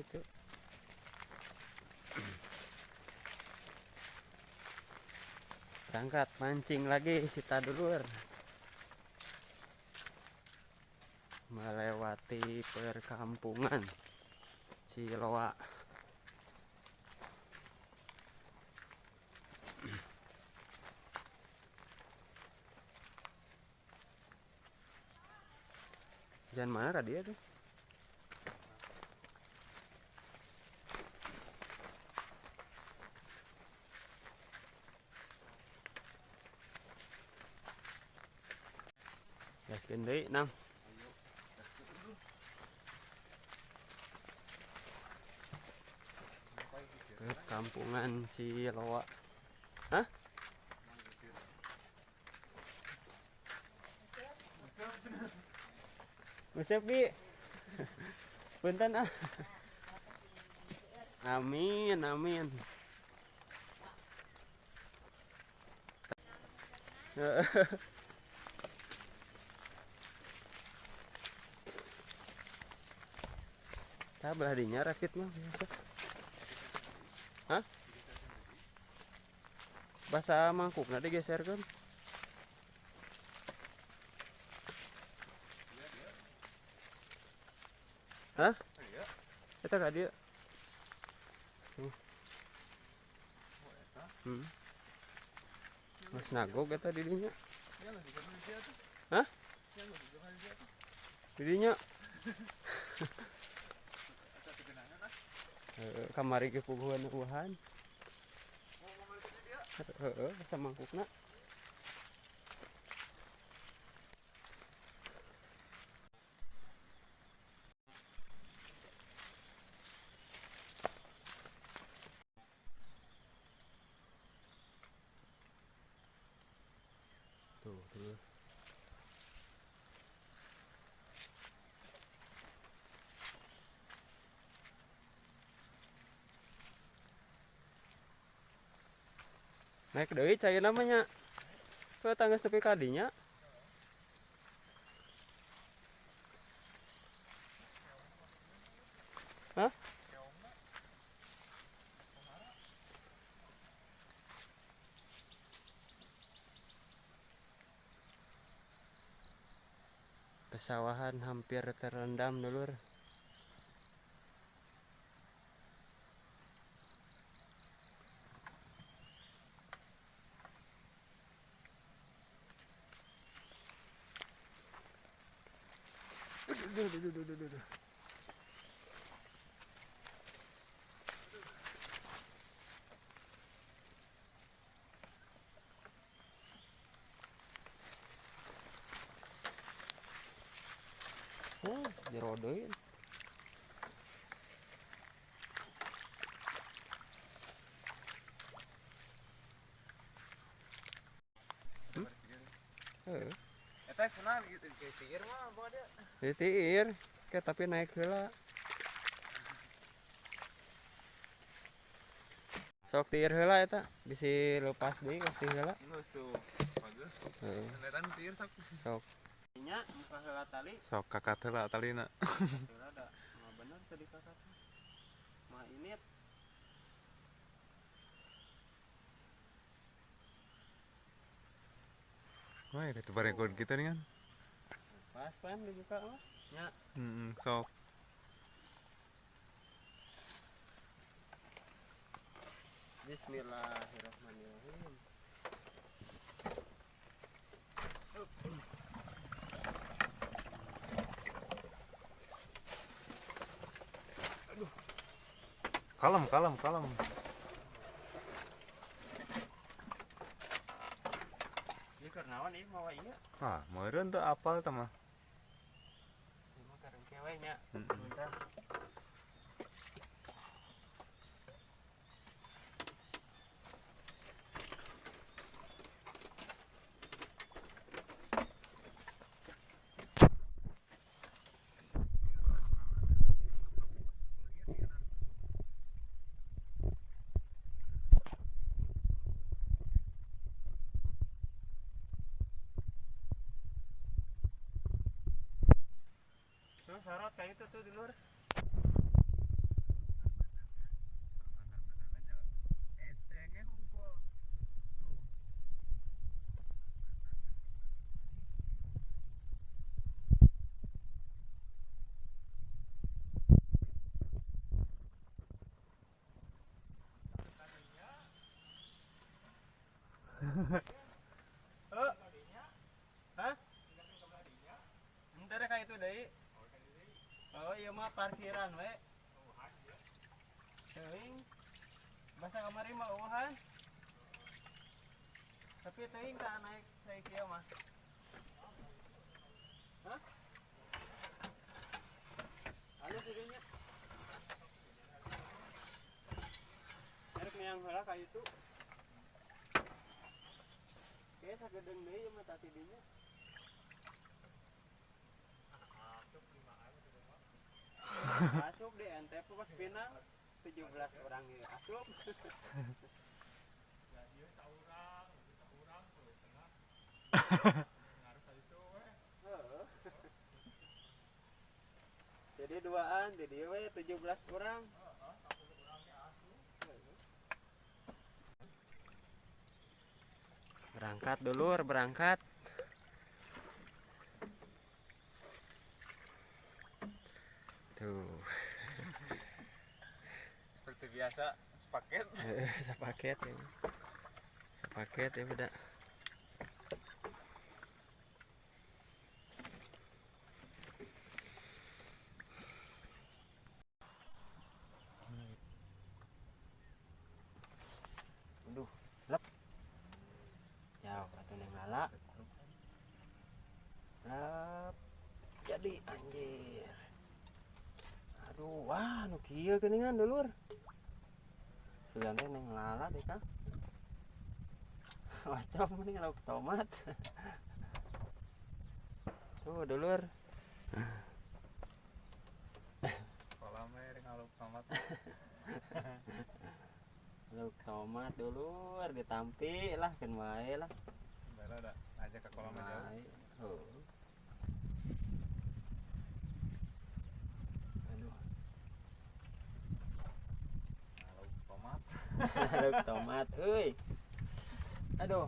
Gitu. Berangkat mancing lagi kita dulur. Melewati perkampungan Ciloa. Jangan mana tadi ya tuh? Gaskeun deui, Nam. Perkampungan Ciloa. Hah? Usep bi. Punten ah. Amin, amin. Tah belah dinya rakit mah biasa. Hah? Basa mangkukna digeserkeun. Hah? Eta ka dieu. Mas nagog eta di dinya. Hah? Di dinya. Kamari ge puguhan uhan. Heeh, asa mangkukna. Tuh, tuh. Naik deui cai namanya. Ke tangga tepi kadinya. Hah? Pesawahan hampir terendam dulur. Duh, duh, duh, duh, duh, duh. Oh, jero deui. Heeh. Eta cenah gitu tiir mah bawa dia. Ditiir, ke tapi naik heula. Sok tiir heula eta, bisi lepas deui pasti heula. Geus tuh. Bagus. Heeh. Netan tiir sok. Sok. Nya muka heula tali. Sok kakat heula talina. Heula da. Mah bener tadi kakat. Mah init. Wah, itu bareng kita nih kan. Pas pan dibuka mah. Nya. Sok. Bismillahirrahmanirrahim. Aduh. Kalem, kalem, kalem. Ini karnawan ieu mawa ieu. Ah, meureun teu apal tah mah. Ieu mah karengke we nya. Bentar. Sorot kayak itu tuh di luar. Parkiran we. Teuing. Basa kamari mah eueuhan. Tapi teuing ka naik sae kieu mah. Hah? Alus ieu nya. Erek miang heula ka itu. Kayak sagedeung deui ieu mah tati dinya. Asup di NTP pas pinang 17 orang ya asup. Jadi duaan, jadi we 17 orang. Berangkat dulur, berangkat. Tuh. Seperti biasa, sepaket. Sepaket ya. Sepaket ya udah. Aduh, lep. Jauh atuh Neng Lala. Lep. Jadi anjir. Aduh, wah, nu kieu geuningan dulur. Sugan teh Neng Lala deh Kang. Macam mending lauk tomat. Tuh dulur. Kolamnya rek lauk tomat. Lauk tomat dulur ditampi lah keun wae lah. Bae lah aja ke kolam aja. Oh. Aduh. Lauk tomat. Lauk tomat euy. Aduh.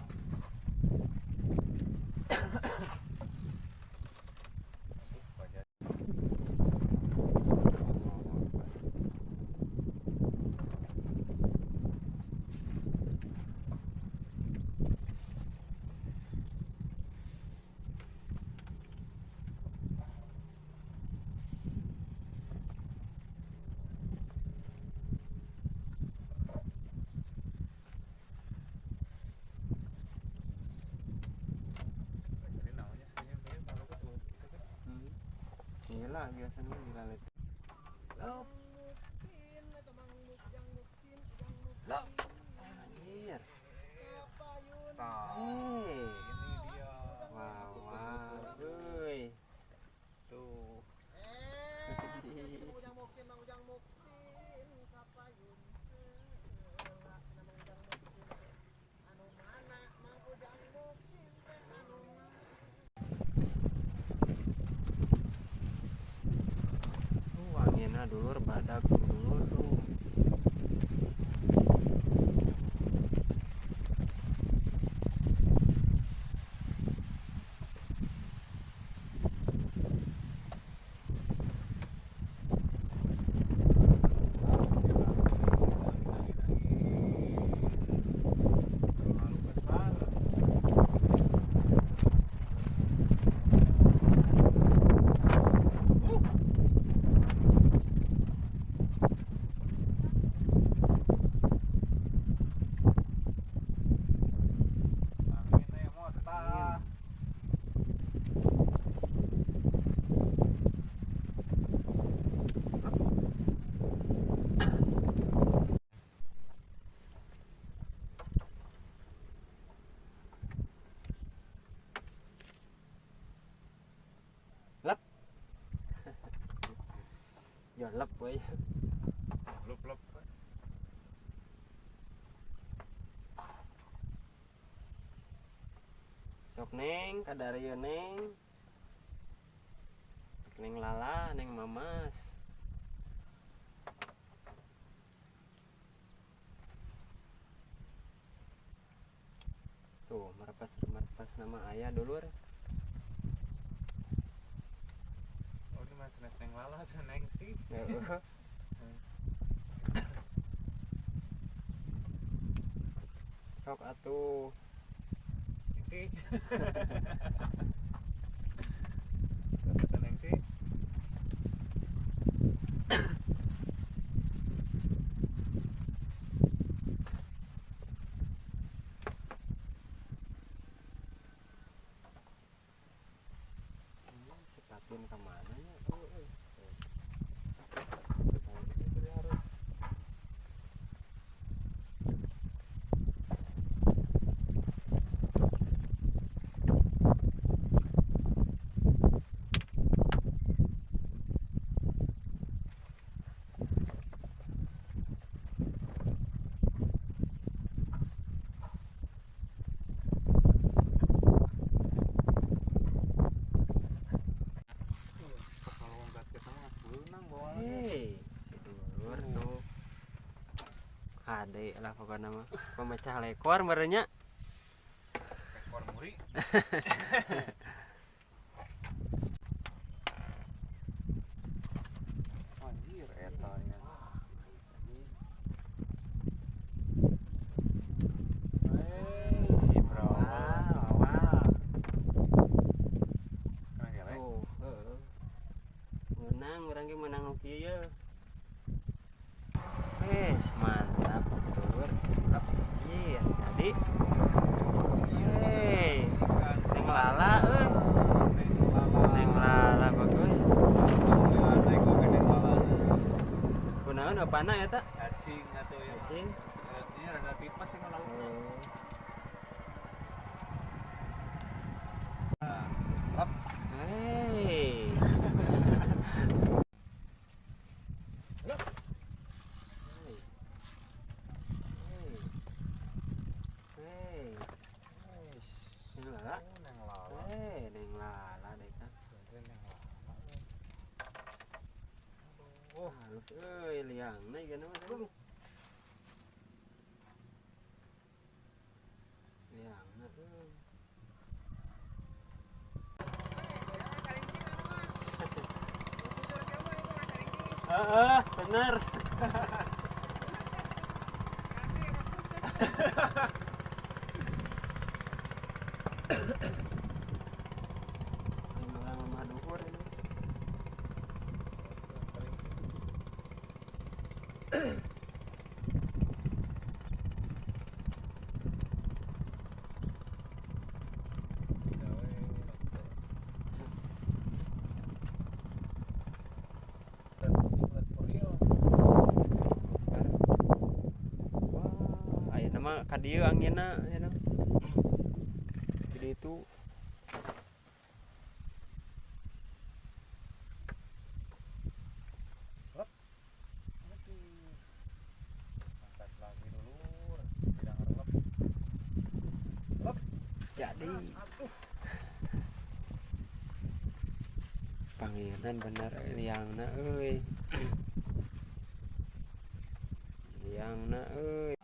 Gila biasanya gila lihat. Lop. Lop. Anjir. Hey. Ini dia. Wow, wow. Euy. Tuh. Dulur badak dulur tuh. Terlalu besar. Lep we. Lep lep. Sok Neng, kadarieu Neng. Neng Lala, Neng Mamas. Tuh, merepas-merepas nama ayah dulur. Oh, ini mas Neng Lala, Neng sih. Sok atuh. Neng sih. Kata Neng sih. Kade lah pokoknya mah. Pemecah lekor merenya. Rekor muri. Anjir eta ya. Hei, bro. Wow. Kena gelek. Oh, heeh. Menang urang ge menang nu kieu ye. Wes, mantap dulur. Iya, tadi. Hei, neng lala euy. Neng lala bagus. Kunaon apana eta? Cacing atau ya. Cacing. Ini rada tipes sih laukna. Oh. Lep. Hei. Hei. Hei. Neng lala. Neng lala. Neng lala deh kan. Neng lala. Oh, halus euy liangna ieu mah. Liangna euy. Heeh, bener. Ini orang lemah duhur ini. Wah, ayeuna mah ka dieu anginna ayeuna. Jadi itu Angkat lagi dulur, tidak ngerelep. jadi panggilan bener liangna euy. Liangna euy.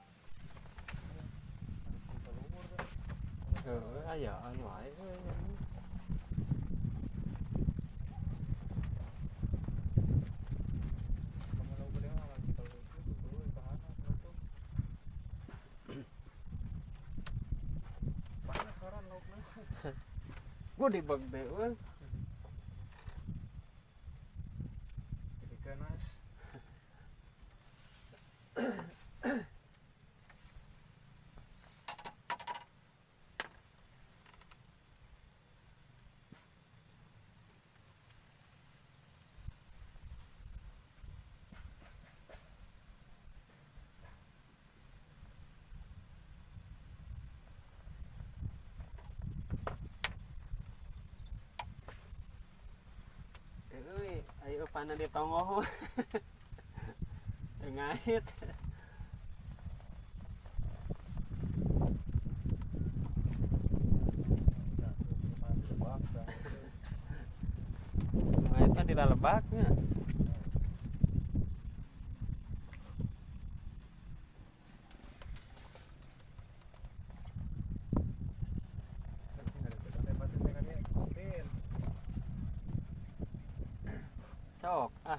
Heeh, ayaan wae euy. Kamu lauk gede mah lagi kalau itu dulu ditahan tuh. Panas saran laukna. Gua dibeg deh euy. Jadi kenas. Euy, ayo pana di tongoh. Ngait. Ngait mah di lalebaknya. Sok ah.